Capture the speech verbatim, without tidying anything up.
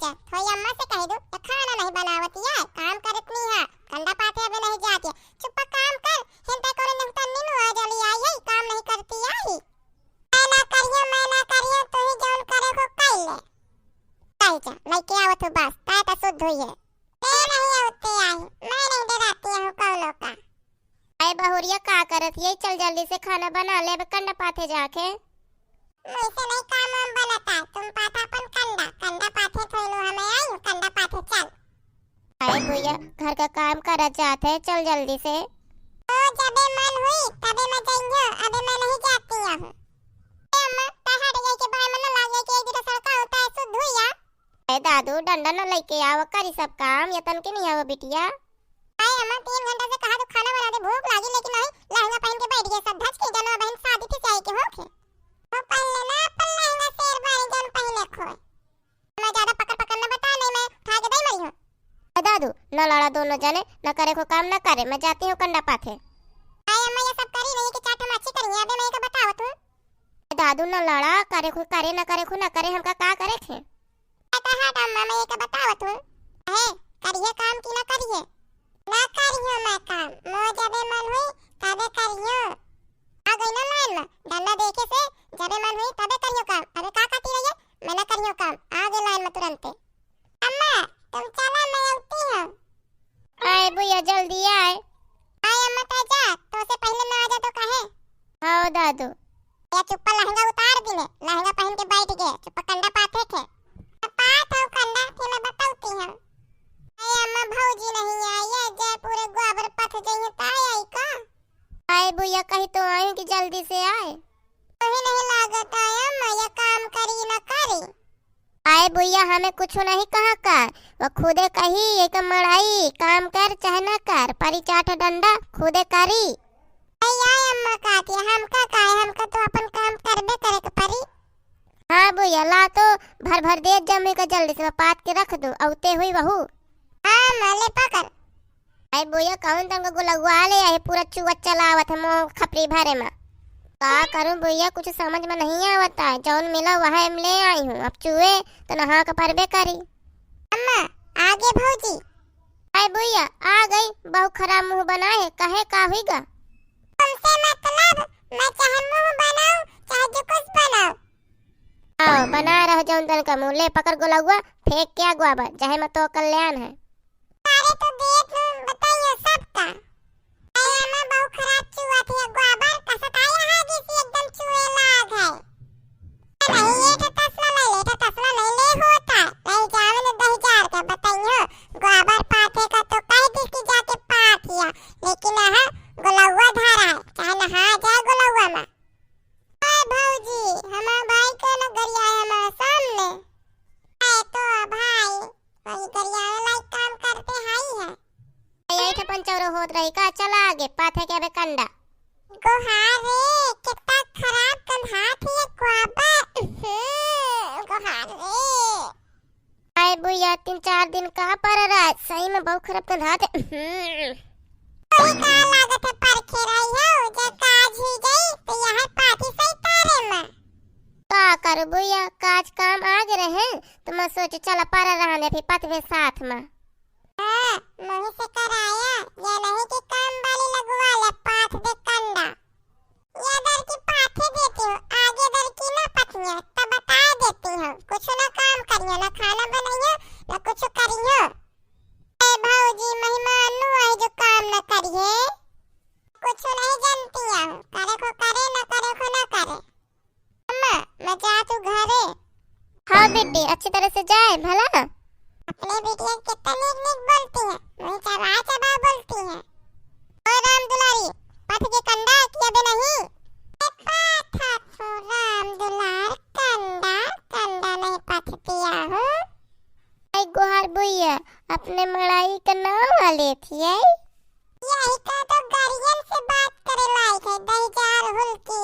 जा, थोई अम्मा से कहि दू, त खाना नहीं बनावत या, काम करत नहीं है, कंडा पाथे अबे नहीं जात या। चुप्पा काम कर, हिन ते कोनो नेहतन्नी नु आ जली आई है, काम नहीं करती आई। मैं ना करियो, मैं ना करियो, तू ही जौन करे हो कइ ले। कहि जा, लइके आवत हूँ बस, ताय त शुद्ध हुई है। मैं नहीं आवते आई, मैं नहीं डराती हूँ कौनो का। अरे बहुरिया का करत ये, चल जल्दी से खाना बना ले, अब कंडा पाथे जाके। मुझसे नहीं काम वाम बनता, तुम पाथा अपन कंडा, कंडा पाथे थोइनु हमें आई, कंडा पाथे चल। अरे भैया, घर का काम करा जात है, चल जल्दी से। ओ जबे मन हुई तबे मैं जाइयो, अबे मैं नहीं जाती हूँ। ए अम्मा, तहार ये के भाई मन लागे के एक दिन सड़का होता है शुद्ध हुई या। ए दादू, डंडा न लइके आव, करी सब काम, यतन के नहीं आव बिटिया। आए अम्मा, तीन घंटा से कहा तो खाना बना दे, भूख लागी, लेकिन नहीं, लहंगा पहन के बैठ गए सब धज के, जनवा बहन शादी थी चाहे के होखे। वो पहले ना अपन लहंगा शेरवानी जौन पहले खोए। मैं ज्यादा पकड़ पकड़ न बता, नहीं मैं उठा के दई मरी हूँ। ए दादू, न लड़ा दोनों जने, न करे को काम न करे, मैं जाती हूँ कंडा पाथे। आए अम्मा, ये सब करी नहीं कि चार ठो माछी करी है, अबे मैं एक बतावत हूँ। ए दादू, न लड़ा, करे को करे, न करे को न करे, हमका का करे थे? ए, त हट अम्मा, मैं एक बतावत हूँ। अहे, करिहे काम कि ना करिहे? ना करियो मैं काम, मो जबे मन हुई, तबे करियो। आ गई ना लाइन में, डंडा देखे से, जबे मन हुई, तबे करियो काम। अबे का कहती रहिए, मैं ना करियो काम, आ गई लाइन में तुरंते। अम्मा, तुम चला, मैं आती हूँ। आए बुआ, जल्दी आए। आए अम्मा, तो जा, तो से पहले ना आ जा तो कहे। हाँ दादू। या चुप्पा लहंगा उतार दिले, लहंगा पहन के बैठ गए, चुप्पा कंडा पाथे थे। पात हो कंडा, फिर मैं बताती हूँ। आए अम्मा, भौजी नहीं आई है, जय पूरे गोबर पथ जइए ताय आई का? आए बुआ, कही तो आई कि जल्दी से आए। वही नहीं लागत आए अम्मा, ये काम करी ना करी। आए बुआ, हमें कुछ नहीं कहा का, वो खुदे कही एक मड़ाई काम कर चाहे ना कर, परी चार ठो डंडा खुदे करी। अरे यार अम्मा, कहती है, हमका का है, हमका तो अपन काम करबे करे के परी। हाँ बुआ, ला तो भर भर दे जमी का, जल्दी से पात के रख दो, औते हुई बहू। हाँ माँ, ले पकड़। अरे बुआ, कौन तंग गुलगुआ ले आए, पूरा चुआ चलावत है मुँह खपरी भरे में। का करूँ बुआ, कुछ समझ में नहीं आवता है, जौन मिला वह हम ले आई हूँ, अब चुए तो नहा के परबे करी। अम्मा, आगे भौजी। अरे बुआ, आ गई, बहुत खराब मुँह बनाए है, कहे का हुई गा? तुमसे मतलब, मैं चाहे मुँह बनाऊँ, चाहे जो कुछ बनाऊँ। आओ, बना रह जौन तन का मुँह, ले पकड़ गोलगुआ, फेंक के अगुआ बा, चाहे में तो कल्याण है। अरे तो देत हूँ, बताइयो सबका। अरे अम्मा, बहुत खराब चुआ थी, अगुआ बार कसत आया है, जिससे एकदम चुए लाग है। नहीं, ये तो तसला ले ले, तो तसला ले ले होता, नहीं जावे न दही जार के, बताइयो, गोबर पाथे का तो कह दी कि जाके पाथिया, लेकिन यहाँ गोलगुआ धरा है, चाहे नहा जाए गोलगुआ में। हाय भौजी, हमार भाई के न गरियाए हमारे सामने। आए तो भाई, वही गरियाए लायक काम करते हाई है। यही ठे पंचौरो होत रही का, चला आगे, पाथे के अबे कंडा। गोहार रे, कितना खराब गंधात है ये गोबर। हम्म, गोहार रे। आए बुआ, तीन चार दिन का पर रहा, सही में बहुत खराब गंधात है। हम्म। तोही का लागत है परखे रही हो, जे काज ही गई, तो यहाँ पाथी सही तारे में। का करू बुआ, काज काम आगे रहे, तो मैं सोचे चला पर रहने फिर पत में साथ में। हाँ, मोही से कराया, या नहीं कि काम वाली लगवा ले, पाथ दे कंडा। या दर की पाथे देती हूँ, आगे दर की ना पथिया, तब बता देती हूँ। कुछ ना काम करियो, ना खाना बनाइयो, ना कुछ करियो। ए भौजी, मेहमान नु आए जो काम ना करिए, कुछ नहीं जानती हूँ, करे को करे, ना करे को ना करे। अम्मा, मैं जात हूँ घरे। हाँ बेटी, अच्छी तरह से जाए भला। अपने बेटिया कितना नीक नीक बोलती है, वही चबा चबा बोलती है। ओ राम दुलारी, पथ के कंडा किया बे नहीं? ए पाथा थू राम दुलार, कंडा, कंडा नहीं पथ पिया हूँ। आई गोहार बुआ, अपने मड़ाई का नाम आ लेत हियै। यही का तो गार्जियन से बात करे लायक है, दहिजार हुलकी,